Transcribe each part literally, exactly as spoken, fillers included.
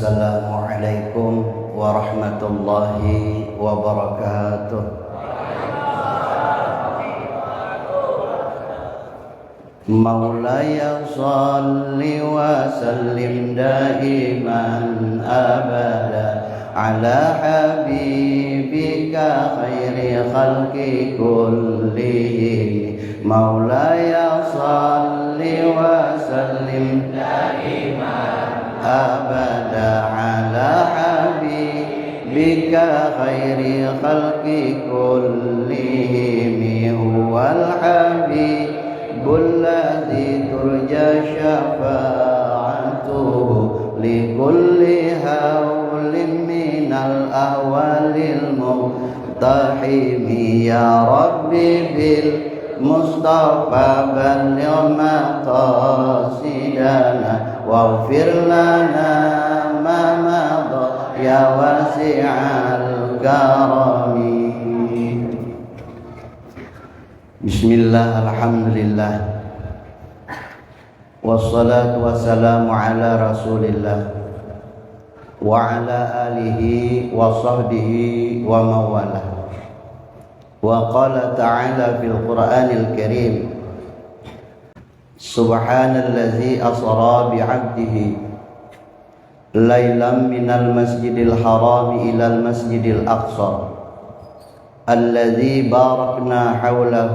Assalamualaikum warahmatullahi wabarakatuh. مولاي صل وسلم دائما أبدا على حبيبك خير خلق كلهم. مولاي صل وسلم دائما أبدا على حبيبك خير خلق كلهم. هو الحبيب الذي ترجى شفاعته لكل هول من الأهوال مقتحم. يا رب بالمصطفى بلغ مقاصدنا واغفر لنا ما مضى يا واسع الكرم. بسم الله، الحمد لله، والصلاة والسلام على رسول الله وعلى آله وصحبه ومن والاه. وقال تعالى في القرآن الكريم: سبحان الذي أسرى بعبده ليلا من المسجد الحرام إلى المسجد الأقصى الذي باركنا حوله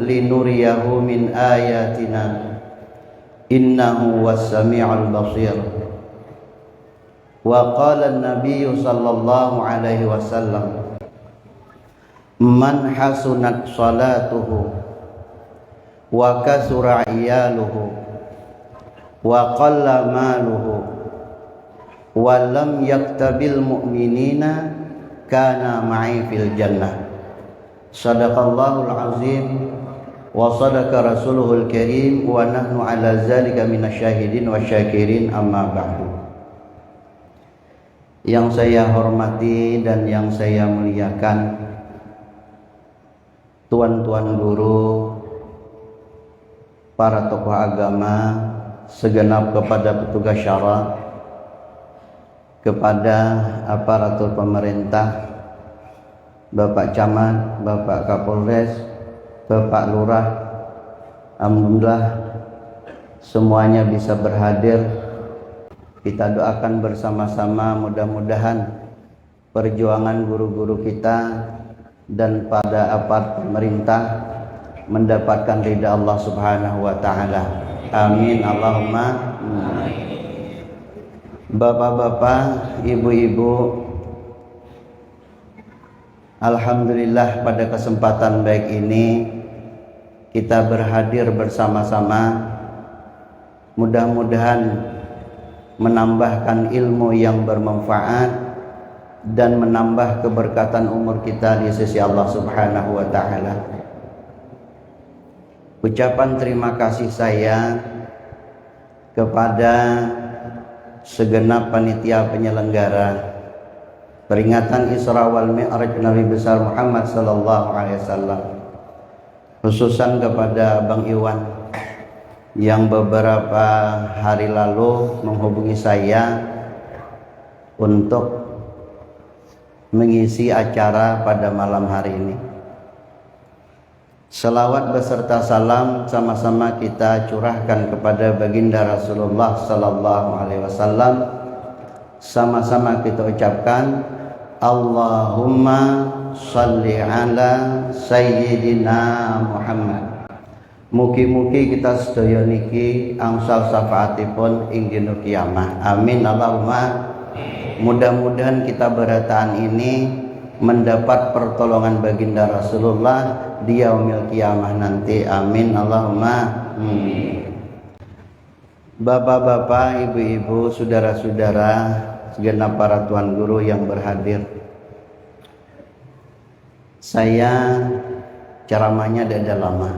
لنريه من آياتنا إنه هو السميع البصير. وقال النبي صلى الله عليه وسلم: من حسنت صلاته وكثر عياله وقل ماله ولم يغتب المؤمنين كان معي في الجنة. صدق الله العظيم وصدق رسوله الكريم ونحن على ذلك من الشاهدين والشاكرين، أما بعد. Yang saya hormati dan yang saya muliakan, tuan-tuan guru, para tokoh agama, segenap kepada petugas syara, kepada aparatur pemerintah, Bapak Camat, Bapak Kapolres, Bapak Lurah, alhamdulillah semuanya bisa berhadir. Kita doakan bersama-sama, mudah-mudahan perjuangan guru-guru kita dan pada aparat pemerintah mendapatkan ridha Allah Subhanahu wa Ta'ala. Amin, Allahumma amin. Bapak-bapak, ibu-ibu, alhamdulillah, pada kesempatan baik ini kita berhadir bersama-sama. Mudah-mudahan menambahkan ilmu yang bermanfaat dan menambah keberkatan umur kita di sisi Allah Subhanahu wa Ta'ala. Ucapan terima kasih saya kepada segenap panitia penyelenggara peringatan Isra wal Mi'raj Nabi besar Muhammad sallallahu alaihi wasallam, khususan kepada Bang Iwan yang beberapa hari lalu menghubungi saya untuk mengisi acara pada malam hari ini. Salawat beserta salam sama-sama kita curahkan kepada Baginda Rasulullah sallallahu alaihi wasallam. Sama-sama kita ucapkan, Allahumma salli ala Sayyidina Muhammad. Mugi-mugi kita sedaya niki angsal syafaatipun ing dino kiamah. Amin, Allahumma. Mudah-mudahan kita berataan ini mendapat pertolongan Baginda Rasulullah di yaumil kiamah nanti. Amin, Allahumma. Hmm. Bapak-bapak, ibu-ibu, saudara-saudara, segenap para tuan guru yang berhadir. Saya ceramahnya tidak lama.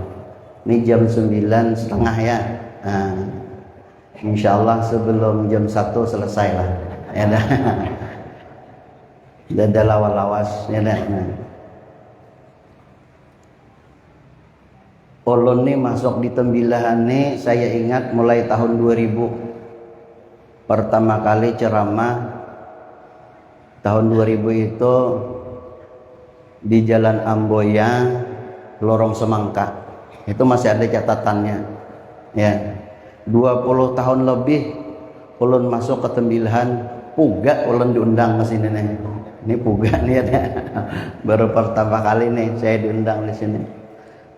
Ini jam sembilan setengah ya. Nah, insya Allah sebelum jam satu selesai lah. Ya dah. Tidak ada lawas-lawas, ya dah. Nah. Ulun ni masuk di tembilahan ni, saya ingat mulai tahun dua ribu. Pertama kali ceramah tahun dua ribu itu di Jalan Amboya, Lorong Semangka. Itu masih ada catatannya. Ya. Dua puluh tahun lebih ulun masuk ke Tembilahan, puga ulun diundang ke sini nih. Ini puga nih ada. Baru pertama kali nih saya diundang di sini.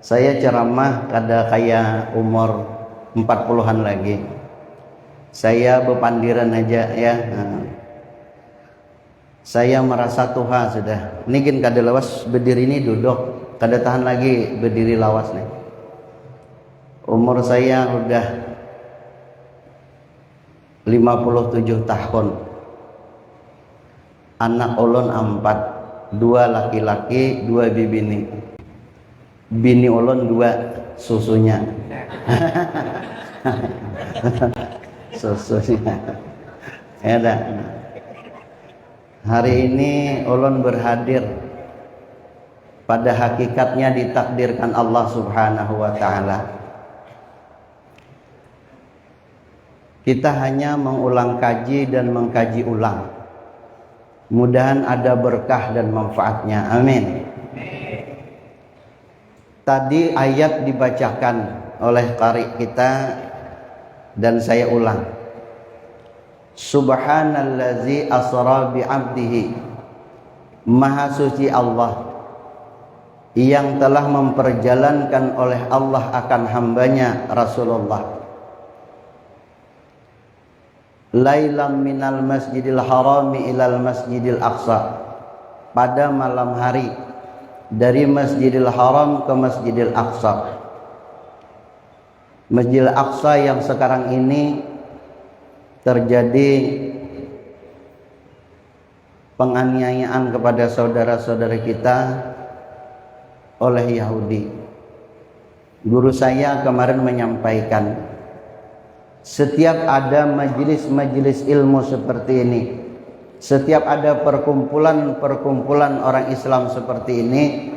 Saya ceramah kada kaya umur empat puluhan lagi. Saya bepandiran aja ya. Nah. Saya merasa tuha sudah. Ini gin kada lawas berdiri ini duduk. Kada tahan lagi berdiri lawas nih. Umur saya udah lima puluh tujuh tahun. Anak ulun ampat, dua laki-laki, dua bibini. Bini ulun dua, susunya. Susunya. Ya dah. Hari ini ulun berhadir, pada hakikatnya ditakdirkan Allah Subhanahu wa Ta'ala. Kita hanya mengulang kaji dan mengkaji ulang. Mudahan ada berkah dan manfaatnya. Amin. Tadi ayat dibacakan oleh qari kita dan saya ulang. Subhanallazi asra bi abdihi. Maha suci Allah yang telah memperjalankan oleh Allah akan hambanya Rasulullah. Lailam minal masjidil harami ilal masjidil aqsa. Pada malam hari dari Masjidil Haram ke Masjidil Aqsa. Masjidil Aqsa yang sekarang ini terjadi penganiayaan kepada saudara-saudara kita oleh Yahudi. Guru saya kemarin menyampaikan, setiap ada majelis-majelis ilmu seperti ini, setiap ada perkumpulan-perkumpulan orang Islam seperti ini,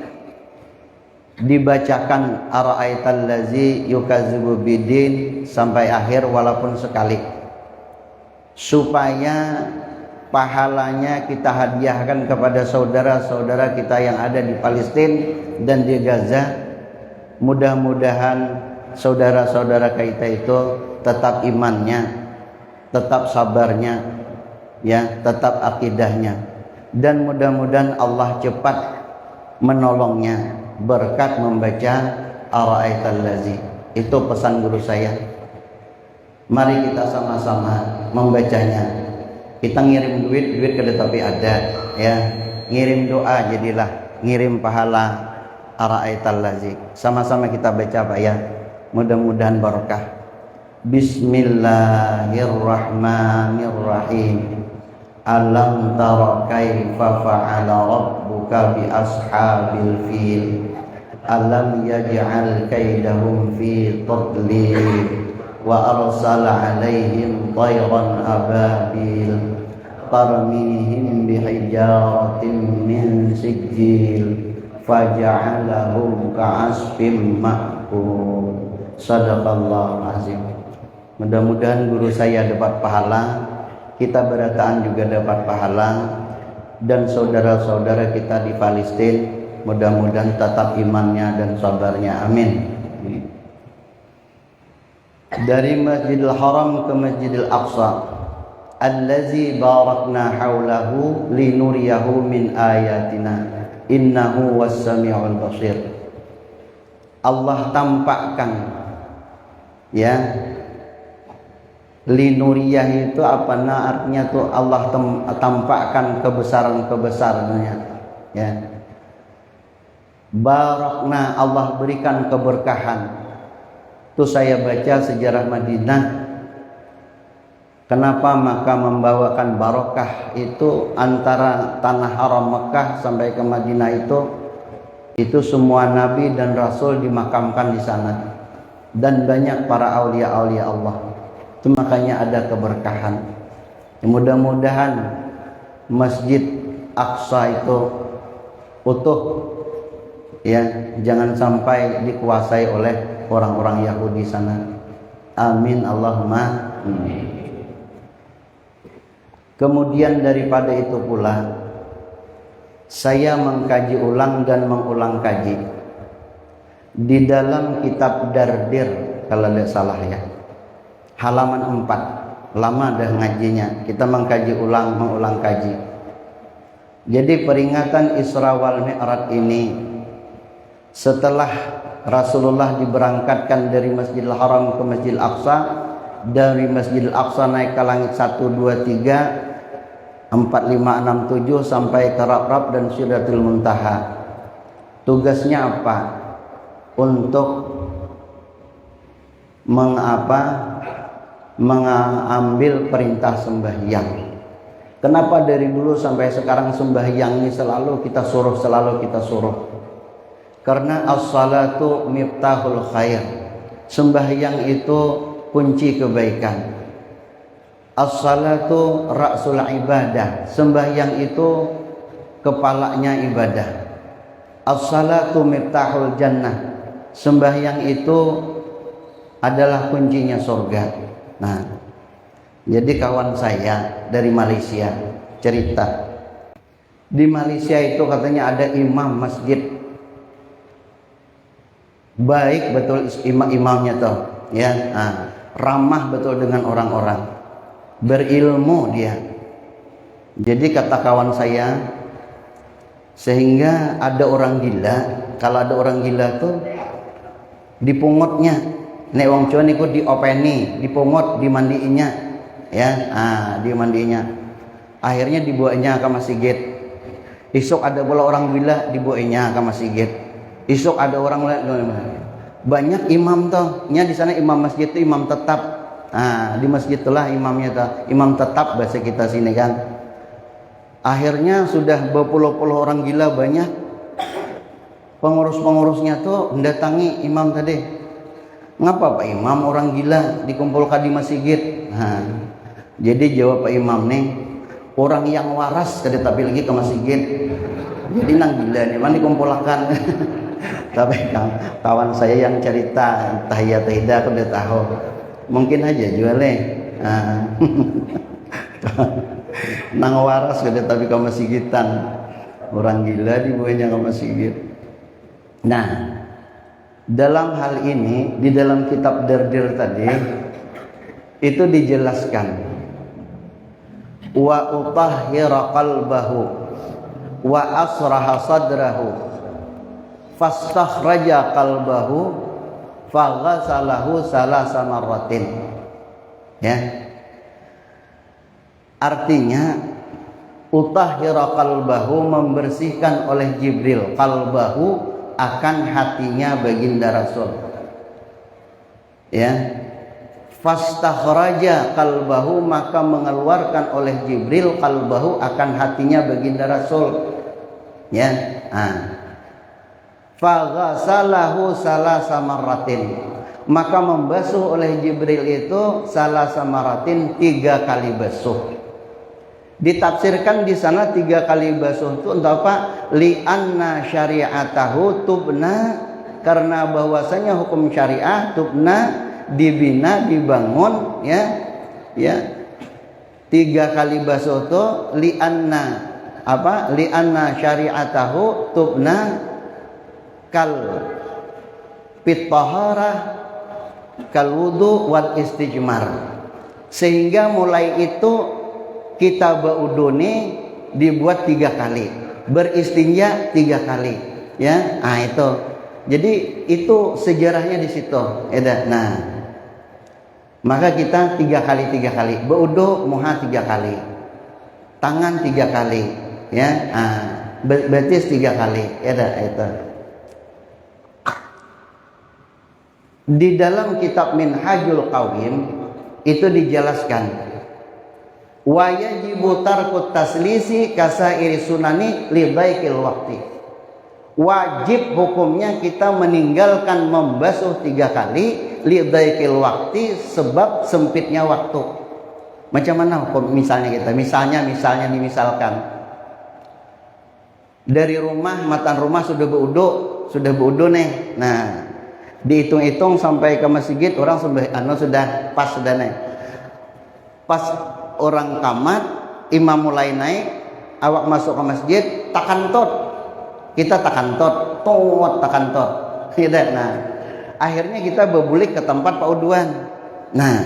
dibacakan ara'aital lazi yukazibu bidin sampai akhir walaupun sekali, supaya pahalanya kita hadiahkan kepada saudara-saudara kita yang ada di Palestina dan di Gaza. Mudah-mudahan saudara-saudara kita itu tetap imannya, tetap sabarnya, ya, tetap akidahnya. Dan mudah-mudahan Allah cepat menolongnya berkat membaca Ara'aital Lazi. Itu pesan guru saya. Mari kita sama-sama membacanya. Kita ngirim duit, duit kada tapi ada, ya. Ngirim doa jadilah, ngirim pahala Ara'aital Lazi. Sama-sama kita baca, Pak, ya. Mudah-mudahan barokah. Bismillahirrahmanirrahim. Alam tara kaifa fa'ala rabbuka bi ashabil fil. Alam yaj'al kaidahum fi tadlil. Wa arsala alaihim tayran ababil. Tarmihim bihijaratin min sijil. Faja'alahum ka'asfim ma'kul. Sadaqallahul azim. Mudah-mudahan guru saya dapat pahala, kita berataan juga dapat pahala, dan saudara-saudara kita di Palestina mudah-mudahan tetap imannya dan sabarnya. Amin. Dari Masjidil Haram ke Masjidil Aqsa, allazi barakna haulahu linuriyahu min ayatina, innahu was-sami'ul basir. Allah tampakkan, ya, linuriyah itu apa nah artinya tuh? Allah tem- tampakkan kebesaran-kebesarannya, ya. Barakna, Allah berikan keberkahan. Tuh saya baca sejarah Madinah. Kenapa maka membawakan barokah itu antara tanah haram Mekah sampai ke Madinah itu? Itu semua nabi dan rasul dimakamkan di sana, dan banyak para aulia-aulia Allah. Itu makanya ada keberkahan. Mudah-mudahan Masjid Aqsa itu utuh, ya, jangan sampai dikuasai oleh orang-orang Yahudi sana. Amin Allahumma amin. Kemudian daripada itu pula, saya mengkaji ulang dan mengulang kaji di dalam kitab Dardir, kalau tidak salah ya, halaman empat. Lama dah ngajinya, kita mengkaji ulang, mengulang kaji. Jadi peringatan Isra wal Mi'raj ini, setelah Rasulullah diberangkatkan dari Masjidil Haram ke Masjidil Aqsa, dari Masjidil Aqsa naik ke langit satu, dua, tiga, empat, lima, enam, tujuh, sampai ke Ra'raf dan Sidratul Muntaha. Tugasnya apa? Untuk mengapa mengambil perintah sembahyang. Kenapa dari dulu sampai sekarang sembahyang ini selalu kita suruh, selalu kita suruh? Karena as-salatu miftahul khair. Sembahyang itu kunci kebaikan. As-salatu ra'sul ibadah. Sembahyang itu kepalanya ibadah. As-salatu miftahul jannah. Sembahyang itu adalah kuncinya surga. Nah, jadi kawan saya dari Malaysia cerita. Di Malaysia itu katanya ada imam masjid. Baik betul is-, ima-, imamnya tuh, ya. Nah, ramah betul dengan orang-orang. Berilmu dia. Jadi kata kawan saya, sehingga ada orang gila, kalau ada orang gila tuh dipungutnya. Nek wong Jawa niku diopeni, dipungut, dimandiinya. Ya, ah, dimandiinya. Akhirnya dibuatnya ke masjid. Isuk ada pula orang gila, dibuatnya ke masjid. Isuk ada orang la-, banyak imam tuh. Nya di sana imam masjid tuh imam tetap. Nah, di masjid itulah imamnya tuh, imam tetap bahasa kita sini kan. Akhirnya sudah berpuluh-puluh orang gila banyak. Pengurus-pengurusnya tuh mendatangi imam tadi. "Ngapa Pak Imam orang gila dikumpulkan di masjid?" Nah, jadi jawab Pak Imam nih, "Orang yang waras kada tapi lagi ke masjid." Jadi nang gila nih mana dikumpulkan. Tapi kawan saya yang cerita, entah iya, entah tidak, aku udah tahu. Mungkin aja juga leh. Nah. Nang waras kada tapi ke masigitan. Orang gila dibuatnya ke masjid. Nah, dalam hal ini, di dalam kitab Dardir tadi, itu dijelaskan, "Wa utahhira qalbahu, wa asraha sadrahu, fastakhraja qalbahu, faghasalahu salasa marratin." Ya. Artinya, utahhira qalbahu, membersihkan oleh Jibril qalbahu, akan hatinya Baginda Rasul. Ya. Fastakhraja qalbahu, maka mengeluarkan oleh Jibril qalbahu, akan hatinya Baginda Rasul. Ya. Nah. Faghasalahu salasa marratin. Maka membasuh oleh Jibril itu salasa marratin, tiga kali basuh. Ditafsirkan di sana tiga kali basuh itu untuk apa? Li anna syari'atahu tubna, karena bahwasanya hukum syariah tubna, dibina, dibangun, ya, ya. Tiga kali basuh tu, li anna, apa? Li anna syari'atahu tubna kal fit taharah, kal wudu wal istijmar. Sehingga mulai itu kita baudu ni dibuat tiga kali, beristinja tiga kali, ya. Ah, itu. Jadi itu sejarahnya di situ, ya dah. Nah, maka kita tiga kali, tiga kali. Baudu muha tiga kali. Tangan tiga kali, ya. Ah, be-, betis tiga kali, ya dah, itu. Di dalam kitab Minhajul Qawim itu dijelaskan, "Wa yajibu tarkut taslisi kasairi sunani li dhaiqil waqti." Wajib hukumnya kita meninggalkan membasuh tiga kali, li dhaiqil waqti, sebab sempitnya waktu. Macam mana hukum misalnya kita? Misalnya, misalnya, dimisalkan. Dari rumah, matan rumah sudah baudu, sudah baudu nih. Nah, dihitung-hitung sampai ke masjid, orang sudah, anu, sudah pas sudah nih. Pas orang kamat, Imam mulai naik, awak masuk ke masjid, takantut. Kita takantut, tut, takantut. Gitu. Nah, akhirnya kita bebulik ke tempat pauduan. Nah,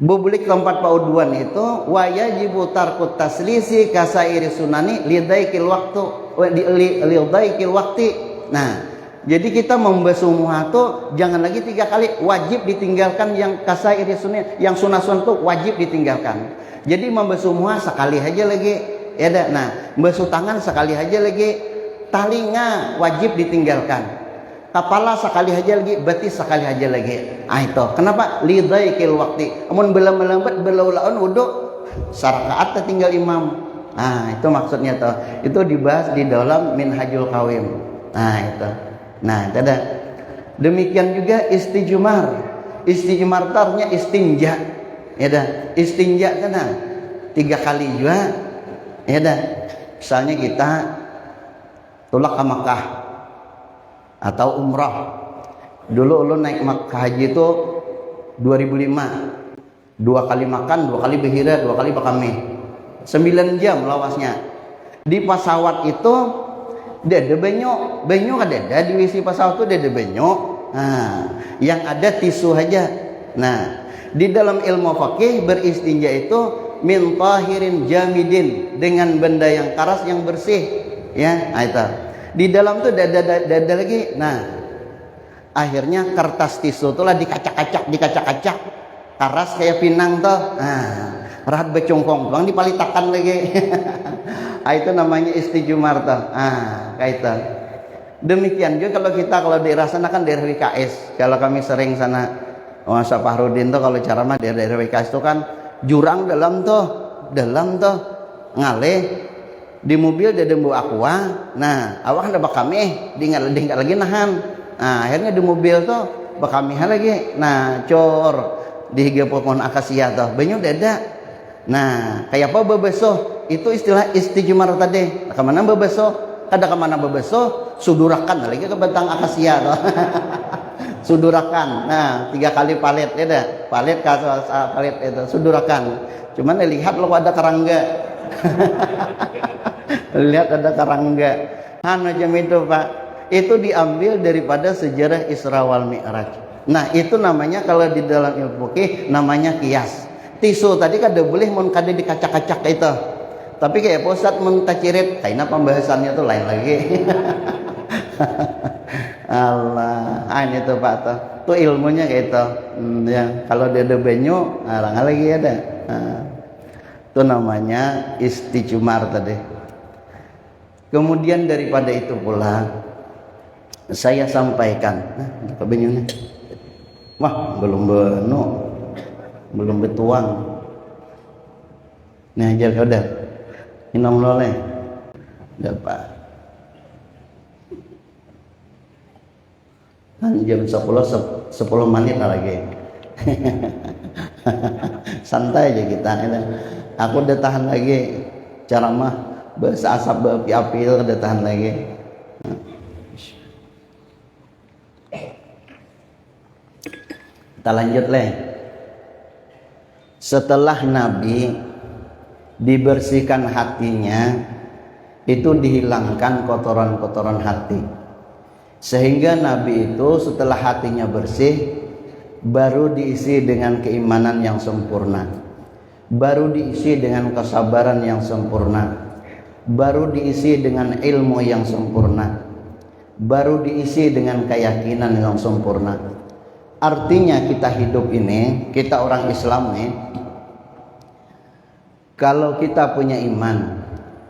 bebulik ke tempat pauduan itu, wa yajibu tarkut taslisi kasairi sunani lidaikil waktu, wa di- li- lidaikil wakti. Nah, jadi kita membasuh muha tuh jangan lagi tiga kali, wajib ditinggalkan yang kasairi sunani, yang sunah-sunah tuh wajib ditinggalkan. Jadi membasuh muha sekali aja lagi, ya dah. Nah, membasuh tangan sekali aja lagi, talinga wajib ditinggalkan, kepala sekali aja lagi, betis sekali aja lagi. Ah itu. Kenapa? Lidaikil wakti. Amun bela melambat belaulaun wudhu, sarakaat tinggal imam. Nah, itu maksudnya tuh. Itu dibahas di dalam Minhajul Qawim. Nah, itu. Nah, itu ada. Demikian juga istijmar. Istijmar tarnya istinja. Ya dah, istinja kan nah. Tiga kali juga. Ya dah. Misalnya kita tulak ke Makkah atau umrah. Dulu ulun naik Makkah haji itu dua ribu lima. Dua kali makan, dua kali behira, dua kali bekamih. Sembilan jam lawasnya. Di pesawat itu tidak ada banyu. Banyu kada ada di W C pesawat itu, tidak ada banyu. Nah, yang ada tisu aja. Nah, di dalam ilmu fakih beristinja itu min tahirin jamidin, dengan benda yang keras yang bersih. Ya, nah itu. Di dalam tuh tidak ada, tidak ada lagi. Nah, akhirnya kertas tisu itulah dikacak-kacak, dikacak-kacak. Karas kayak pinang tuh. Nah, rahat becungkong, bang dipalitakan lagi. Ah, itu namanya istijmar tuh. Ah, kayak itu. Demikian juga kalau kita, kalau daerah sana kan daerah W K S. Kalau kami sering sana, Mas Fahrudin tuh kalau ceramah daerah-daerah W K S tuh kan jurang dalam tuh, dalam tuh, ngalih. Di mobil dia dembu aqua. Nah, awak hendak bekamih, dinggal dinggal lagi nahan. Nah, akhirnya di mobil tuh bekamih lagi. Nah, cor di higa pohon akasia tuh. Banyu dada. Nah, kayak apa bebesuh? Itu istilah istijmar tadi. Kemana bebesuh? Kada kemana bebesuh, sudurakan lagi ke batang akasia tuh. Sudurakan. Nah, tiga kali palit ya dah. Palit ke palit itu, sudurakan. Cuman lihat lo ada karangga. Lihat ada karangga. Han macam itu, Pak. Itu diambil daripada sejarah Isra wal Mi'raj. Nah, itu namanya kalau di dalam ilmu fikih namanya kias. Tisu tadi kada boleh mun kada dikacak-kacak itu. Tapi kayak apa, Ustaz, mun tacirit, kaina pembahasannya tuh lain lagi. Allah, ah, ini tuh, Pak, tuh. Tuh ilmunya kayak itu. Hmm, ya, kalau dia ada banyu, nah, lagi ada. Nah, itu namanya istijmar tadi. Kemudian daripada itu pula, saya sampaikan, nah, apa banyu nih? Wah, belum beno, belum betuang. Nah, ajar kau dah. Minum lo leh. Dapat. Kan jam sepuluh, sep- sepuluh menit lah lagi. Santai aja kita, ya. Aku udah tahan lagi ceramah bahasa asap berapi-api itu, udah tahan lagi. Kita lanjut leh. Setelah Nabi dibersihkan hatinya, itu dihilangkan kotoran-kotoran hati. Sehingga Nabi itu setelah hatinya bersih, baru diisi dengan keimanan yang sempurna. Baru diisi dengan kesabaran yang sempurna. Baru diisi dengan ilmu yang sempurna. Baru diisi dengan keyakinan yang sempurna. Artinya kita hidup ini, kita orang Islam nih, kalau kita punya iman,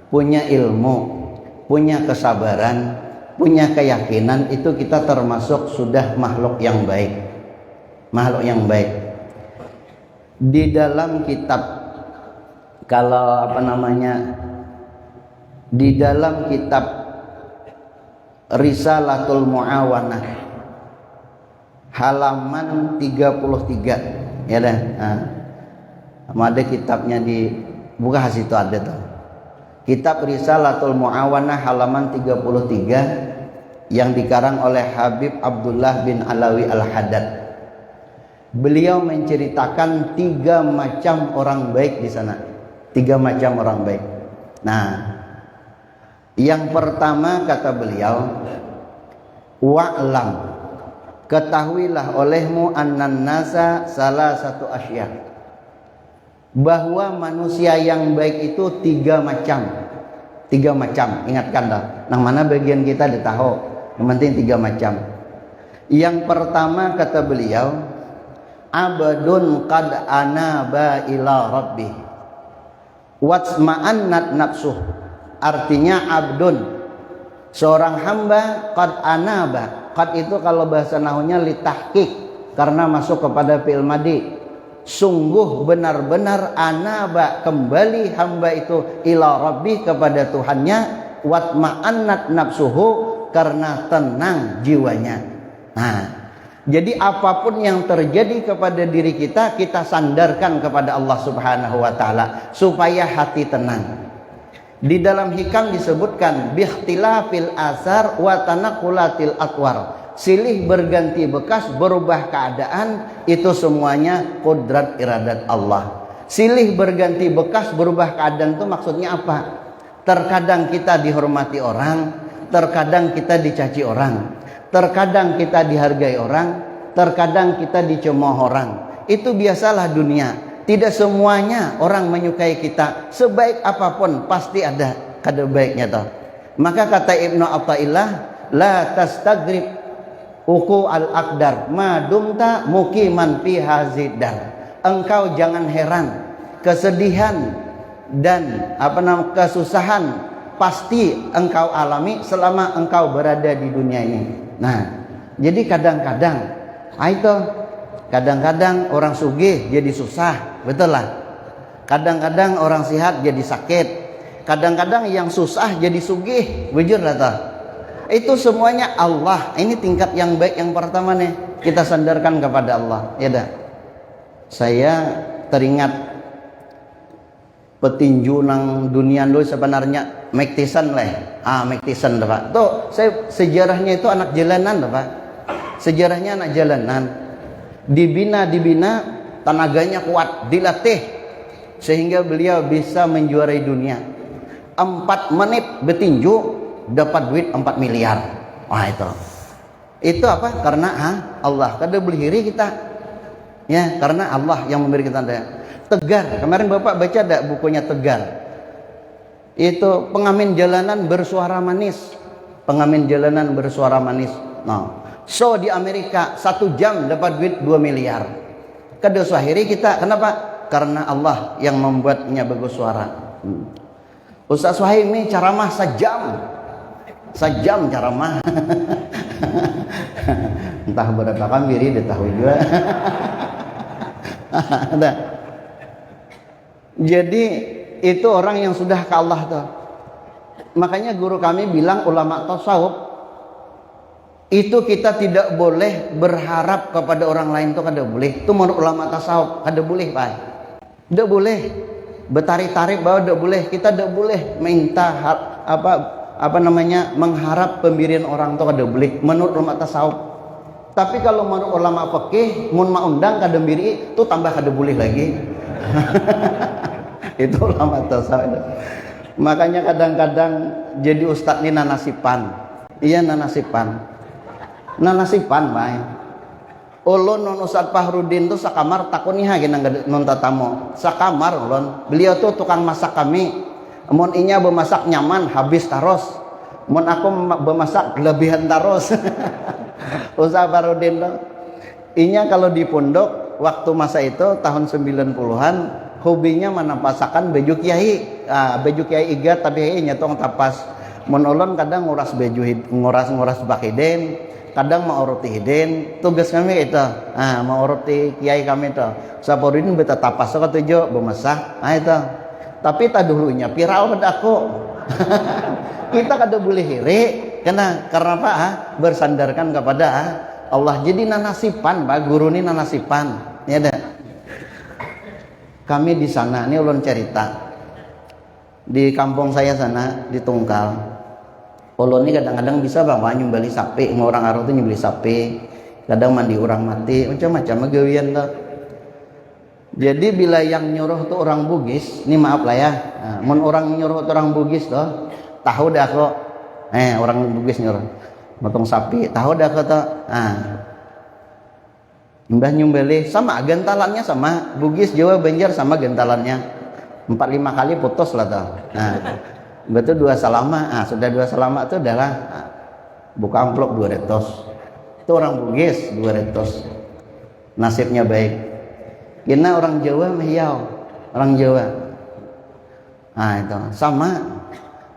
punya ilmu, punya kesabaran, punya keyakinan, itu kita termasuk sudah makhluk yang baik. Makhluk yang baik. Di dalam kitab, kalau apa namanya, di dalam kitab Risalatul Muawanah, halaman tiga puluh tiga, ya dah. Nah, sama ada kitabnya di, buka situ ada tuh. Kitab Risalatul Muawanah halaman tiga puluh tiga yang dikarang oleh Habib Abdullah bin Alawi Al-Haddad. Beliau menceritakan tiga macam orang baik di sana. Tiga macam orang baik. Nah, yang pertama kata beliau, "Wa'lam, ketahuilah olehmu annan nasa salah satu asya." Bahwa manusia yang baik itu tiga macam. Tiga macam, ingatkan dah. Nang mana bagian kita ditahu. Yang penting tiga macam. Yang pertama kata beliau, "Abdun qad anaba ila rabbih. Watma'annat nafsuh." Artinya abdun, seorang hamba, qad anaba. Qad itu kalau bahasa nahunya litahqiq, karena masuk kepada fi'il madi. Sungguh benar-benar anaba, kembali hamba itu, ila rabbih, kepada Tuhannya, watma'annat nafsuhu, karena tenang jiwanya. Nah, jadi apapun yang terjadi kepada diri kita, kita sandarkan kepada Allah Subhanahu wa taala supaya hati tenang. Di dalam hikam disebutkan, "Bikhtilafil asar wa tanakulatil atwar." Silih berganti bekas, berubah keadaan, itu semuanya kudrat iradat Allah. Silih berganti bekas, berubah keadaan itu maksudnya apa? Terkadang kita dihormati orang, terkadang kita dicaci orang, terkadang kita dihargai orang, terkadang kita dicemooh orang. Itu biasalah dunia. Tidak semuanya orang menyukai kita. Sebaik apapun pasti ada kada baiknya toh. Maka kata Ibnu Athaillah, "La tastagrib uku al akdar madumta mukiman fi hazidar." Engkau jangan heran, kesedihan dan apa nama kesusahan pasti engkau alami selama engkau berada di dunia ini. Nah, jadi kadang-kadang, ah, itu, kadang-kadang orang sugih jadi susah, betul lah. Kadang-kadang orang sihat jadi sakit. Kadang-kadang yang susah jadi sugih, bujur lah toh. Itu semuanya Allah. Ini tingkat yang baik yang pertama nih, kita sandarkan kepada Allah. Ya dah. Saya teringat petinju nang dunia dulu sebenarnya, Mike Tyson leh. Ah, Mike Tyson dah, Pak. Tuh, saya sejarahnya itu anak jalanan dah, Pak. Sejarahnya anak jalanan. Dibina, dibina, tenaganya kuat, dilatih sehingga beliau bisa menjuarai dunia. Empat menit betinju dapat duit empat miliar. Wah, itu. Itu apa? Karena, ha, Allah. Kada boleh iri kita. Ya, karena Allah yang memberi kita. Tegar. Kemarin Bapak baca dak bukunya Tegar? Itu pengamen jalanan bersuara manis. Pengamen jalanan bersuara manis. Nah, show di Amerika satu jam dapat duit dua miliar. Kada usah iri kita. Kenapa? Karena Allah yang membuatnya bagus suara. Hmm. Ustaz Suhaimi ceramah sejam. Sejam ceramah. Entah berapa kambiri, dia tahu juga. Ada. Jadi, itu orang yang sudah ke Allah tuh. Makanya guru kami bilang, ulama tasawuf itu kita tidak boleh berharap kepada orang lain tuh, kada boleh. Itu menurut ulama tasawuf, kada boleh, Pak. Tidak boleh betarik-tarik bahwa tidak boleh. Kita tidak boleh minta har- apa apa namanya mengharap pemberian orang tuh, kada boleh menurut ulama tasawuf. Tapi kalau menurut ulama fikih, mun maundang kada biri, itu tambah kada boleh lagi. Itu ulama tasawuf itu. Makanya kadang-kadang jadi ustadz ni nanasipan. Iya, nanasipan. Nanasipan, Pak. Ulun wan Ustadz Fahrudin tu sakamar, takuni ha gin nang kada, nun tatamu. Sakamar ulun. Beliau tu tukang masak kami. Mun inya bemasak nyaman, habis tarus. Mun aku ma-, bemasak, lebihan tarus. Ustadz Fahrudin tu. Inya kalau di pondok, waktu masa itu, tahun sembilan puluhan, hobinya manapasakan baju kiai. Ah, baju kiai igat, tapi inya tu nang tapas. Mun ulun kadang nguras baju hid-, nguras-nguras bak hidin, kadang mauruti hidin, tugas kami itu. Ah, mauruti kiai kami tu. Saparudin betatapas tu katuju, bemasak. Ah, itu. Tapi tadulunya viral pada aku. Kita kada boleh iri, kena, karena apa? Ah, bersandarkan kepada, ah, Allah. Jadi nanasipan, Pak, guru ni nanasipan. Ya dah. Kami di sana, ni ulun cerita. Di kampung saya sana, di Tungkal. Ulun ni kadang-kadang bisa bawa nyumbali sapi, mau orang aruh tu nyumbali sapi, kadang mandi orang mati, macam-macam gawian tu. Jadi bila yang nyuruh tu orang Bugis, ni maaf lah ya. Nah, mun orang nyuruh tu orang Bugis tu, tahu dah aku. Eh, orang Bugis nyuruh motong sapi, tahu dah aku tu. Nah, imbah nyumbali sama, gantalannya sama, Bugis, Jawa, Banjar sama gantalannya. Empat lima kali putus lah tu. Nah, betul dua salama. Ah, sudah dua salama tu dah lah. Ah, buka amplop dua ratus. Itu orang Bugis, dua ratus. Nasibnya baik. Kena orang Jawa mah hiau, orang Jawa. Nah, itu sama.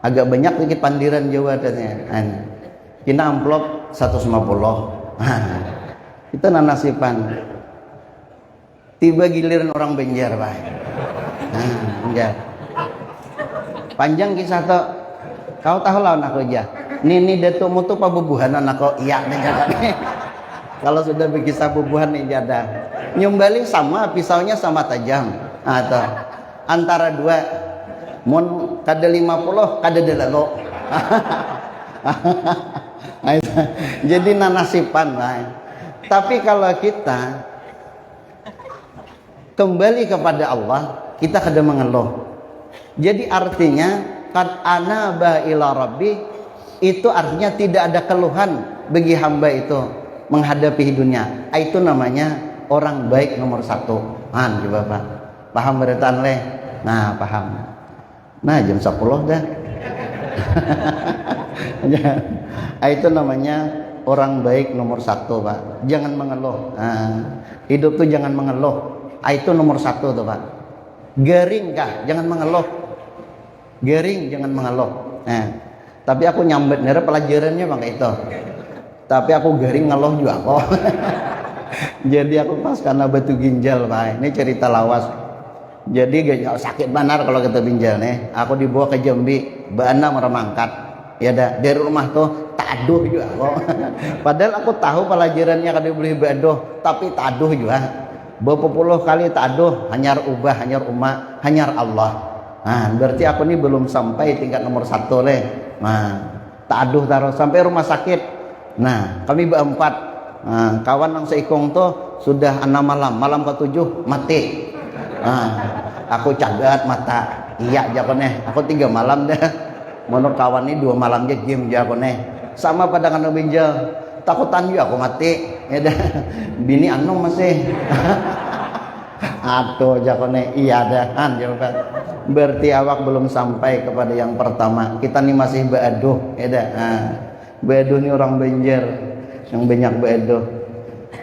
Agak banyak dikit pandiran Jawa katanya. Nah, kena amplop seratus lima puluh. Nah, itu nanasipan. Tiba giliran orang Banjar, Pak. Nah, Banjar. Panjang kisah tu. Kau tahu lawan aku aja. Nini datumu tu pabubuhanan aku. Iya, nih, kata nih. Kalau sudah berkisah bubuhan nih, jadah. Nyumbali sama, pisaunya sama tajam. Nah, tuh. Antara dua. Mun kada lima puluh, kada ada lalu. Nah, itu. Jadi nanasipan, Pak. Tapi kalau kita kembali kepada Allah, kita kada mengeluh. Jadi artinya, qad anaba ila rabbi, itu artinya tidak ada keluhan bagi hamba itu menghadapi dunia. Ah, itu namanya orang baik nomor satu. Han, coba, Pak. Paham berataan leh? Nah, paham. Nah, jam sepuluh dah. Ya. Ah, itu namanya orang baik nomor satu, Pak. Jangan mengeluh. Nah, hidup tuh jangan mengeluh. Ah, itu nomor satu tuh, Pak. Garing kah? Jangan mengeluh. Garing, jangan mengeluh. Nah, tapi aku nyambat nira pelajarannya pakai itu. Tapi aku garing ngeluh juga kok. Jadi aku pas karena batu ginjal, Pak. Ini cerita lawas. Jadi gak sakit banar kalau kita ginjal nih. Aku dibawa ke Jambi, baanam orang mangkat. Ya dah, dari rumah tuh taduh juga kok. Padahal aku tahu pelajarannya kada boleh baduh, tapi taduh juga. Berapa puluh kali taduh, hanyar ubah, hanyar uma, hanyar Allah. Nah, berarti aku nih belum sampai tingkat nomor satu leh. Nah, taduh taruh sampai rumah sakit. Nah, kami berempat. Nah, kawan yang seikung tuh sudah enam malam, malam ketujuh mati. Nah, aku cagat mata. Iya, jaku neh. Aku tiga malam dah. Menurut kawan nih dua malam aja game, jaku neh. Sama pada kena ginjal. Takutan juga aku mati. Ya dah. Bini anung masih. Aduh, jaku neh. Iya dah, han, jawaban. Berarti awak belum sampai kepada yang pertama. Kita nih masih beaduh, ya dah. Nah. Beaduh ni orang Banjar yang banyak beaduh.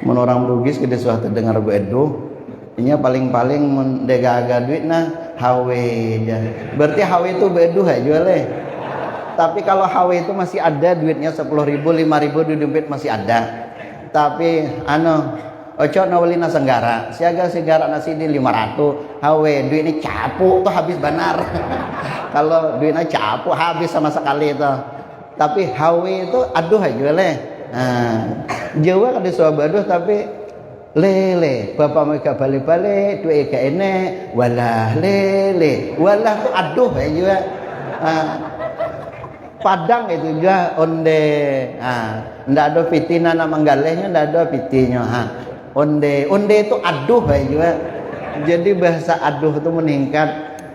Mun orang Bugis kada suah terdengar beaduh. Inya paling-paling mun dagaga duit nah hawe ja. Berarti hawe tu beaduh aja leh. Tapi kalau hawe itu masih ada duitnya sepuluh ribu, lima ribu di dompet masih ada. Tapi anu, oco nawali nasi senggara, siaga senggara nasi di lima ratus, hawe duit ni capu tu habis banar. Kalau duit ni capu habis sama sekali tu. Tapi hawi tu aduh aja leh. Nah, Jawa kada suah baduh tapi lele, bapak mereka balik-balik, duit ke ini, walah lele, walah tu aduh aja. Nah, Padang itu juga onde. Nah, ndak ada piti nana manggalehnya, ndak ada pitinya. Ha. Onde, onde itu aduh aja juga. Jadi bahasa aduh itu meningkat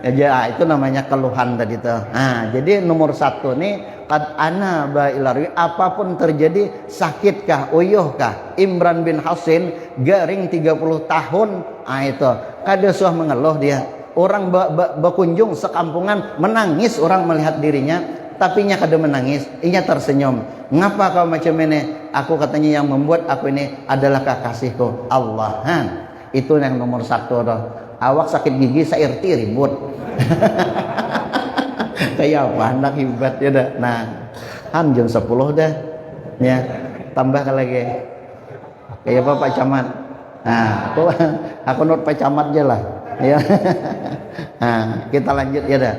aja. Ah, itu namanya keluhan tadi tuh. Nah, jadi nomor satu nih, kad ana ba ilarwi, apapun terjadi, sakitkah, uyuhkah, Imran bin Hasin garing tiga puluh tahun, ah itu kada suah mengeluh dia. Orang ba, ba, bakunjung sekampungan menangis orang melihat dirinya, tapi inya kada menangis, inya tersenyum. Ngapa kau macam ini? Aku katanya yang membuat aku ini adalah kekasihku Allah. Ha, itu yang nomor satu tuh. Awak sakit gigi sairti ribut. Kayak apa anak hebat ya dah. Nah, han jam sepuluh dah. Ya, tambah lagi. Kayak apa Pak Camat? Nah, aku aku not Pak Camat aja lah. Ya. Nah, kita lanjut ya dah.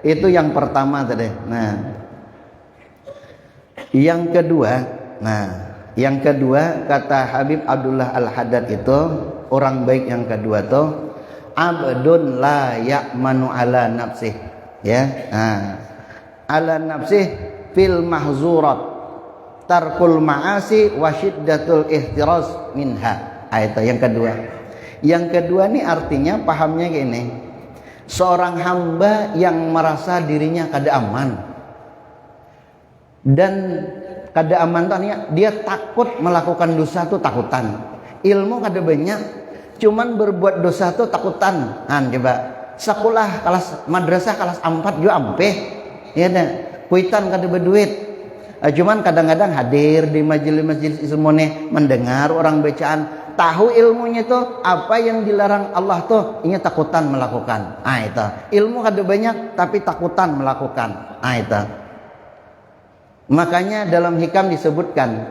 Itu yang pertama tadi. Nah, yang kedua, nah, yang kedua kata Habib Abdullah Al Haddad itu orang baik yang kedua tuh abdun la ya'manu ala nafsih. Ya. Nah, ala nafsih fil mahzurat tarkul ma'asi wa syiddatul ihtiraz minha. Ayat yang kedua. Yang kedua nih artinya pahamnya gini, seorang hamba yang merasa dirinya kada aman dan kada aman tuh artinya dia takut melakukan dosa tuh takutan. Ilmu kada banyak, cuman berbuat dosa tuh takutan. Han, coba sekolah kelas madrasah kelas empat juga ampeh, ya dah. Kuitan kada berduit. Eh, cuman kadang-kadang hadir di majelis-majelis ilmu nih, mendengar orang bacaan, tahu ilmunya itu apa yang dilarang Allah tuh, inya takutan melakukan. Ah itu. Ilmu kada banyak tapi takutan melakukan. Ah itu. Makanya dalam hikam disebutkan,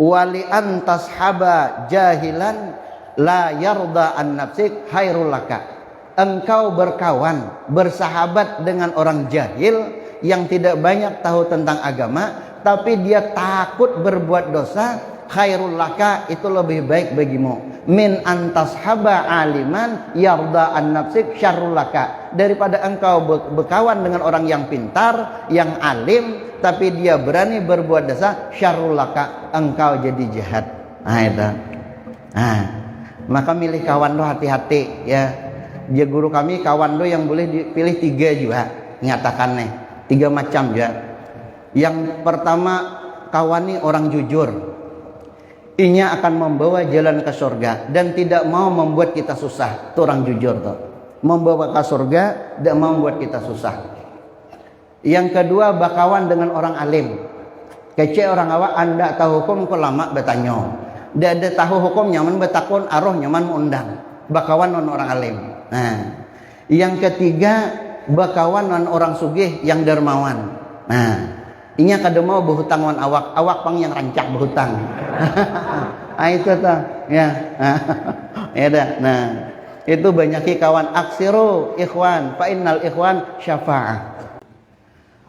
wali antas haba jahilan la yarda an nafsik khairul laka. Engkau berkawan, bersahabat dengan orang jahil yang tidak banyak tahu tentang agama, tapi dia takut berbuat dosa, khairul laka, itu lebih baik bagimu, min antas haba aliman yarda an nafsik syarrul laka, daripada engkau be- berkawan dengan orang yang pintar, yang alim, tapi dia berani berbuat dosa, syarrul laka, engkau jadi jahat. Nah itu. Nah, maka milih kawan tuh hati-hati ya. Dia guru kami kawan tuh yang boleh dipilih tiga juga, nyatakan nih, tiga macam juga. Yang pertama, kawan nih orang jujur. Inya akan membawa jalan ke surga dan tidak mau membuat kita susah. Itu orang jujur tuh. Membawa ke surga, tidak mau membuat kita susah. Yang kedua, bakawan dengan orang alim. Kece orang awak, anda tahu hukum, kok lama bertanya. Dia ada tahu hukum, nyaman bertakun, aruh nyaman mengundang. Bakawan dengan orang alim. Nah, yang ketiga, bakawan dengan orang sugih yang dermawan. Nah, inya kada mau berhutang wan awak, awak pang yang rancak berhutang. Ah itu tuh, ya. Ya dah. Nah, itu banyaki kawan, aksiru ikhwan, fa innal ikhwan syafaah.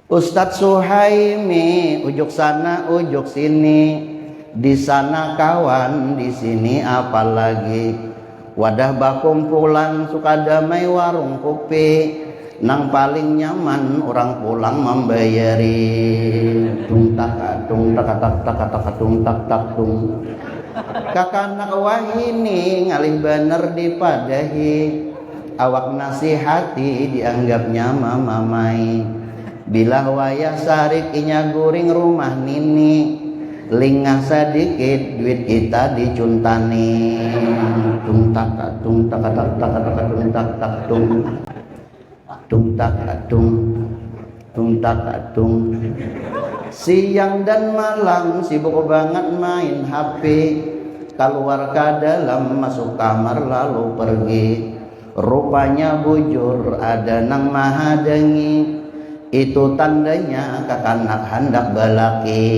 Ustadz Suhaimi, ujuk sana, ujuk sini, di sana kawan, di sini apalagi. Wadah bakumpulan suka damai warung kupi, nang paling nyaman orang pulang membayari. Tung tak tung tak tak tak tak tung tak tak tung. Kakanak wahini ngalih banar dipadahi, awak nasihati dianggapnya mamamai. Bila wayah sarik inya guring rumah nini, lingah sadikit duit kita dicuntani. Tung tak tung tak tak tak tak tung tak tak tung. Tung tak tung, tung tak tung. Siang dan malam sibuk banget main H P. Kaluar ka dalam, masuk kamar lalu pergi. Rupanya bujur ada nang mahadangi. Itu tandanya kakanak handak balaki.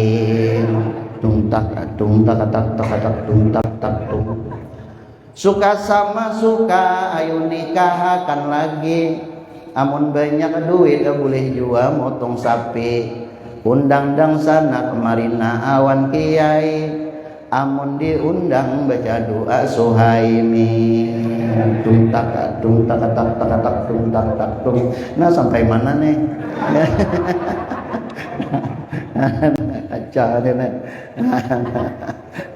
Tung tak tung tak tak tak tak tung tak tak tung. Suka sama suka, ayu nikahakan lagi. Amun banyak duit, bulih jua motong sapi. Undang dangsanak marina awan kiai. Amun diundang baca doa Suhaimi. Tung tak tung tak tak tak tak tung tak tak tung. Nah, sampai mana nih? Kacau nih, nah.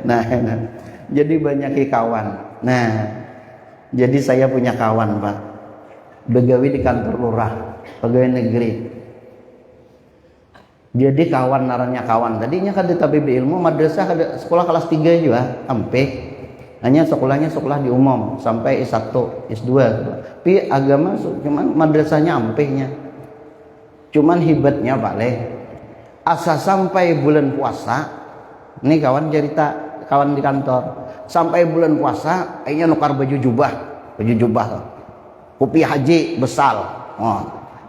Nah, nah. Jadi banyaki kawan. Nah, jadi saya punya kawan, Pak. Begawi di kantor lurah, pegawai negeri. Jadi kawan, narannya kawan. Tadinya kada tabib ilmu, madrasah kada, sekolah kelas tiga jua, ampih. Hanya sekolahnya sekolah di umum sampai S satu, S dua. Tapi agama su- cuman madrasahnya ampihnya. Cuman hibatnya, Pak Leh, asa sampai bulan puasa, ini kawan cerita, kawan di kantor, sampai bulan puasa, akhirnya nukar baju jubah, baju jubah tuh. Kupiah haji besal. Oh.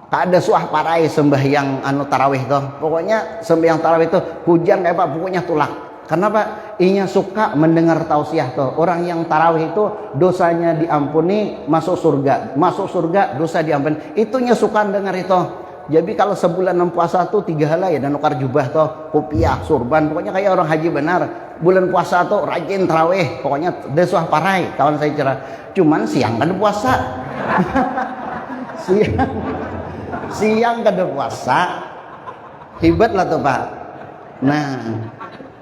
Kada suah parai sembahyang anu tarawih tuh. Pokoknya sembahyang tarawih tuh hujan kayak apa, pokoknya tulak. Kenapa? Inya suka mendengar tausiah tuh. Orang yang tarawih itu dosanya diampuni, masuk surga. Masuk surga, dosa diampuni. Itunya suka dengar itu. Jadi kalau sebulan enam puasa tuh tiga hala ya, dan nukar jubah tuh, kupiah, surban, pokoknya kayak orang haji benar. Bulan puasa tuh rajin tarawih, pokoknya desuah parai kawan saya cerah. Cuman siang kan puasa. Siang, siang kada puasa, hebat lah tuh, Pak. Nah,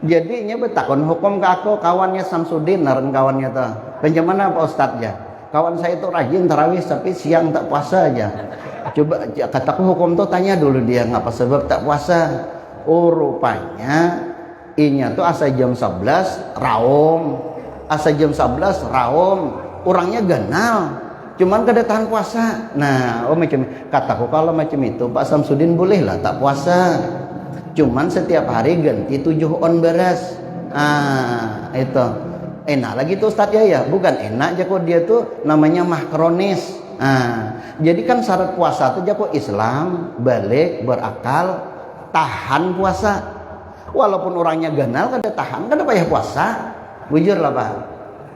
Jadi inya betakun hukum ke aku, kawannya Samsudin, ngaran kawannya tuh. "Bagaimana Pak Ustadz?" ya. "Kawan saya itu rajin tarawih, tapi siang tak puasa aja." Coba, ya, kataku, "Hukum tuh tanya dulu dia, ngapa sebab tak puasa?" Oh, rupanya inya tuh asa jam sebelas raum. Asa jam sebelas raum. Orangnya ganal. Cuman kada tahan puasa. Nah, oh, macam kataku, kalau macam itu Pak Samsudin bolehlah tak puasa. Cuman setiap hari ganti tujuh on beras. Ah, itu. Enak lagi tuh Ustadz ya, ya. Bukan enak, jako, dia tuh namanya mah kronis. Ah, jadi kan syarat puasa tuh, jako, Islam, balik, berakal, tahan puasa. Walaupun orangnya ganal, kada tahan, kada payah puasa. Bujur lah, Pak.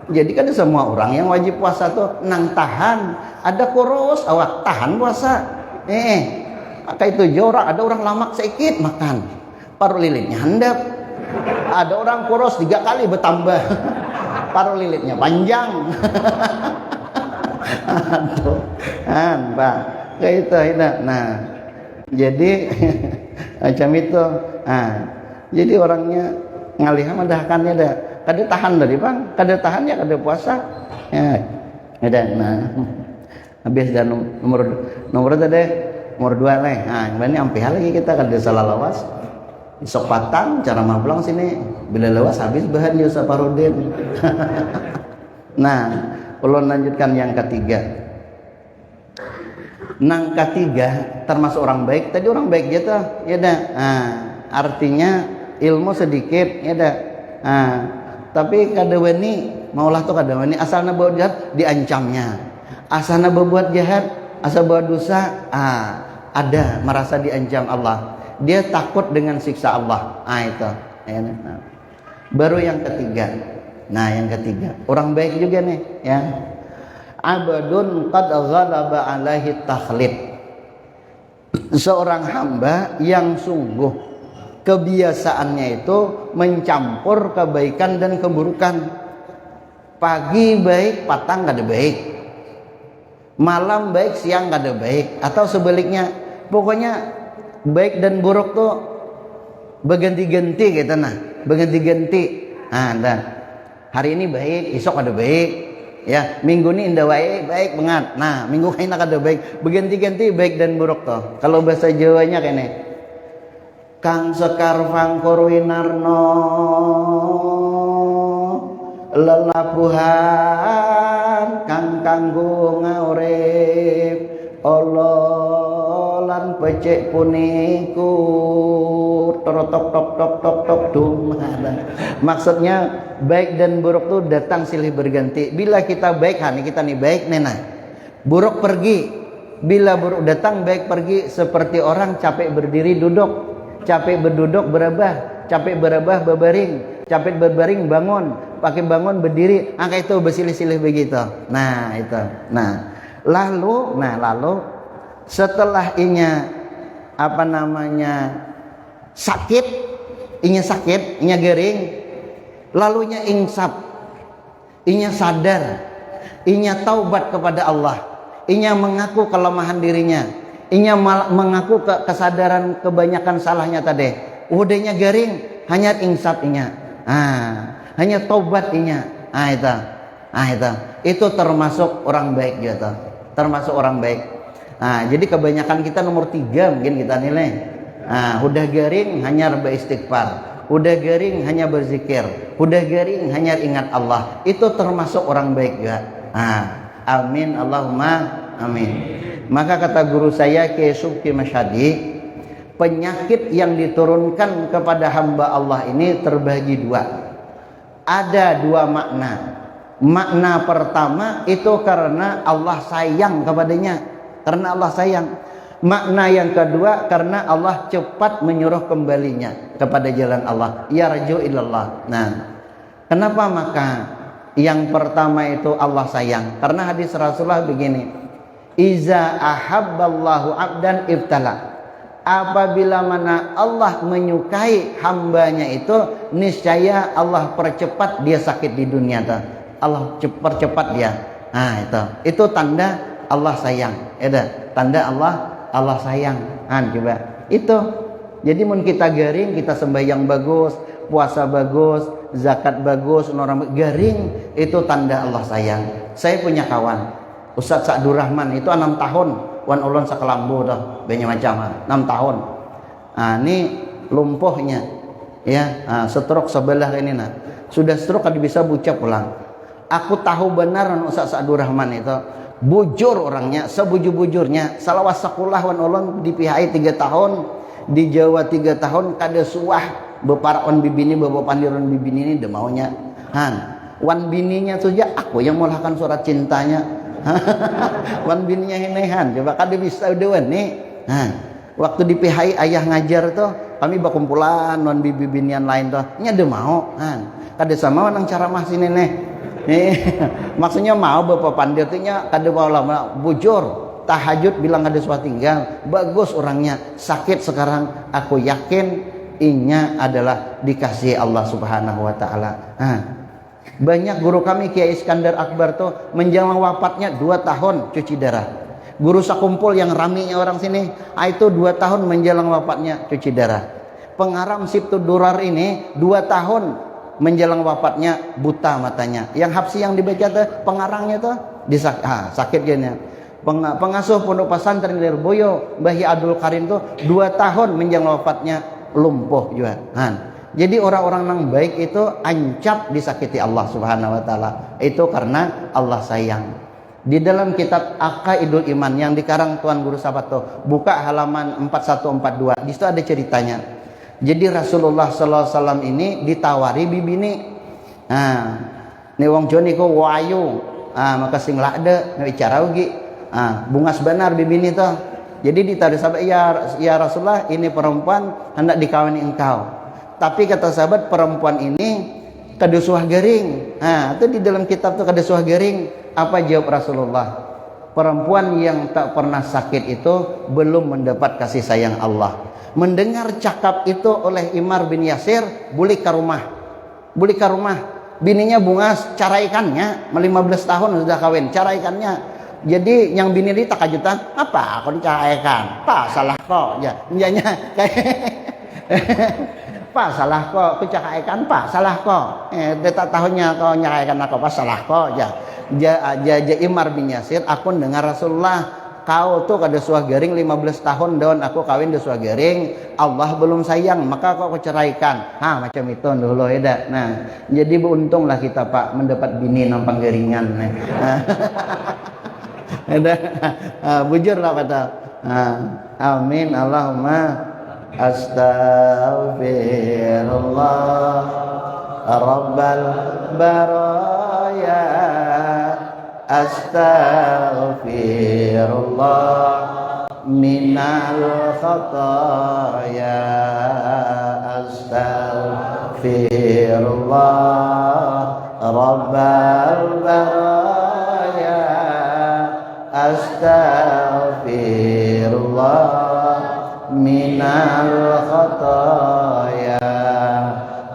Jadi kada semua orang yang wajib puasa tuh nang tahan. Ada kurus awak, tahan puasa. Eh, kayak itu juga orang, ada orang lamak sedikit makan, paruh lilitnya handap. Ada orang kurus tiga kali bertambah, paruh lilitnya panjang. Aduh, kan, Pak. Kayak itu, itu. Nah, jadi macam itu. Nah, jadi orangnya ngalih madahakannya dah. Kada tahan tadi, Bang. Kada tahan ya kada puasa. Ya. Ada. Nah. Habis dah nom-, nomor, nomor tadi, nomor dua lah. Nah, yang ini ampih lagi kita kada salah lawas. Isok patang ceramah pulang sini. Bila lawas habis bahan ya Saparudin. Nah, ulun lanjutkan yang ketiga. Nang katiga, termasuk orang baik. Tadi orang baik aja tuh, ya dah. Nah, artinya ilmu sedikit, ya dah. Nah, tapi kada wani, maulah tuh kada wani. Asal na buat jahat, diancamnya. Asal na berbuat jahat, asal buat dosa, ah, ada merasa diancam Allah. Dia takut dengan siksa Allah. Ah, itu. Ya, nah. Baru yang ketiga. Nah, yang ketiga, orang baik juga nih, ya. Abdun qad ghalaba alaihi takhlid. Seorang hamba yang sungguh kebiasaannya itu mencampur kebaikan dan keburukan. Pagi baik, patang kada baik. Malam baik, siang kada baik, atau sebaliknya. Pokoknya baik dan buruk tuh berganti-ganti gitu, nah, berganti-ganti. Nah, dah. Hari ini baik, isok kada baik. Ya, minggu ini indah wae, baik banget. Nah, minggu kaina kada baik. Berganti-ganti baik dan buruk tuh. Kalau bahasa Jawanya kene. Kang Sekar Fangkur Winarno, lelabuhan kang kanggo ngaurip, ololan pecik puniku, torotok tok tok tok tok dum. Maksudnya, baik dan buruk tuh datang silih berganti. Bila kita baik, ha, ni kita nih baik nih, nah. Buruk pergi. Bila buruk datang, baik pergi, seperti orang capek berdiri duduk, capek berduduk berabah, capek berabah berbaring, capek berbaring bangun, pakai bangun berdiri, angka itu bersilih-silih begitu. Nah, itu. Nah, lalu, nah, lalu setelah inya, apa namanya, sakit, inya sakit, inya garing, lalunya ingsap. Inya sadar, inya taubat kepada Allah, inya mengaku kelemahan dirinya, inya mal-, mengaku ke-, kesadaran kebanyakan salahnya tadi. Udahnya garing, hanya insaf inya. Ah, hanya taubat inya. Ah, itu. Ah, itu. Itu termasuk orang baik juga tuh. Termasuk orang baik. Nah, jadi kebanyakan kita nomor tiga mungkin kita nilai. Nah, udah garing hanya beristighfar, udah garing hanya berzikir, udah garing hanya ingat Allah. Itu termasuk orang baik juga. Nah, amin, Allahumma amin. Maka kata guru saya, Kiai Subki Masyadi, penyakit yang diturunkan kepada hamba Allah ini terbagi dua. Ada dua makna. Makna pertama itu karena Allah sayang kepadanya. Karena Allah sayang. Makna yang kedua karena Allah cepat menyuruh kembalinya kepada jalan Allah. Yarju ilallah. Nah, kenapa maka yang pertama itu Allah sayang? Karena hadis Rasulullah begini, "Iza ahabballahu abdan ibtala." Apabila mana Allah menyukai hambanya itu, niscaya Allah percepat dia sakit di dunia tuh. Allah cep-, percepat dia. Nah, itu. Itu tanda Allah sayang. Ada tanda Allah, Allah sayang. Han, coba. Itu. Jadi mun kita garing, kita sembahyang bagus, Puasa bagus, zakat bagus, orang garing, itu tanda Allah sayang. Saya punya kawan, Ustadz Sa'dur Rahman, itu enam tahun wan ulun sakalambu tuh, banyak macam, ah, enam tahun. Ah, ini lumpuhnya, ya, ah, stroke sebelah ini nah. Sudah stroke kada bisa bucap pulang. Aku tahu benar anu Ustadz Sa'dur Rahman itu. Bujur orangnya, sebujur-bujurnya. Salawas sekolah wan ulun di P H I tiga tahun, di Jawa tiga tahun, kada suah beparak wan bibini, bapapandir wan bibini ini, dia maunya. Han, wan bininya saja aku yang mulahakan surat cintanya. Wan bininya ini, Han, coba kada bisa, udah wani. Han. Waktu di P H I ayah ngajar tuh, kami bakumpulan wan bibinian lain tuh, nya ada mau, han. Kada sama nang ceramah sini nih. Eh, maksudnya mau bapapandir tuh nya kada mau lama, bujur. Tahajud bilang kada suah tinggal, bagus orangnya. Sakit sekarang, aku yakin inya adalah dikasihi Allah Subhanahu wa Ta'ala. Nah, banyak guru kami, Kiai Iskandar Akbar tuh, menjelang wafatnya dua tahun cuci darah. Guru sakumpul yang raminya orang sini, ah, itu dua tahun menjelang wafatnya cuci darah. Pengarang Sibtud Durar ini dua tahun menjelang wafatnya buta matanya. Yang Habsyi yang dibaca tuh pengarangnya tuh disak ah, sakit gini. Peng- pengasuh Pondok Pesantren Lirboyo, Mbah Abdul Karim tuh dua tahun menjelang wafatnya lumpuh juga. Han. Jadi orang-orang yang baik itu ancap disakiti Allah Subhanahu wa Ta'ala. Itu karena Allah sayang. Di dalam kitab Aqaidul Iman yang dikarang Tuan Guru Sabat tuh, buka halaman empat satu empat dua, di situ ada ceritanya. Jadi Rasulullah sallallahu alaihi wasallam ini ditawari bibini. Nah, ni wong Joni ku wayu, ah, maka sing lada, nah, bicara ugi. Ah, bungas banar bibini tuh. Jadi ditawari sahabat, ya, ya Rasulullah, ini perempuan hendak dikawini engkau. Tapi kata sahabat, perempuan ini kada suah garing. Nah, itu di dalam kitab tuh kada suah garing. Apa jawab Rasulullah? Perempuan yang tak pernah sakit itu belum mendapat kasih sayang Allah. Mendengar cakap itu oleh Immar bin Yasir, bulik ke rumah. Bulik ke rumah. Bininya bungas, caraikannya. Lima belas tahun sudah kawin, caraikannya. Jadi yang bini ini takajutan, apa aku dicaraikan? Apa salah kok? Ya, nya, nya. Apa salah kok? Aku caraikan, apa salah kok? Eh, dia tak tahunya kau nyaraikan aku, apa salah kok? Ya. Ja, ja, ja Immar bin Yasir, aku dengar Rasulullah, kau tuh kada suah garing lima belas tahun daun aku kawin, dah suah garing, Allah belum sayang, maka kau aku ceraikan. Ha, macam itu dulu ya dah. Nah, jadi beruntunglah kita, Pak, mendapat bini nang panggaringan. Nah. Ada, ah, bujur lah kata. Ah, amin, Allahumma. Astaghfirullah Rabbal baraya. Astaghfirullah minal khataya. Astaghfirullah Rabbal baraya. Astaghfirullah minal khataya.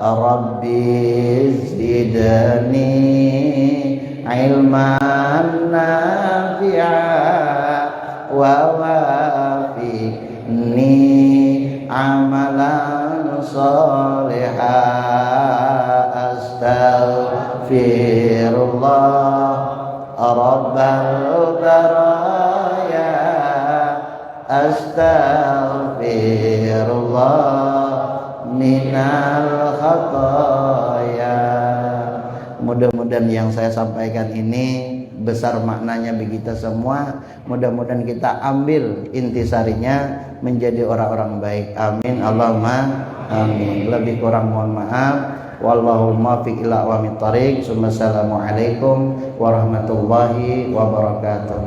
Rabbi zidni ilman nafi'a wa wafiqni amalan saliha. Astaghfirullah Rabbal baraya. Astaghfirullah minal khataya. Mudah-mudahan yang saya sampaikan ini besar maknanya bagi kita semua. Mudah-mudahan kita ambil intisarinya menjadi orang-orang baik. Amin. Allahumma amin. Lebih kurang mohon maaf. Wallahul muwaffiq ila aqwamit thariq. Summa assalamualaikum warahmatullahi wabarakatuh.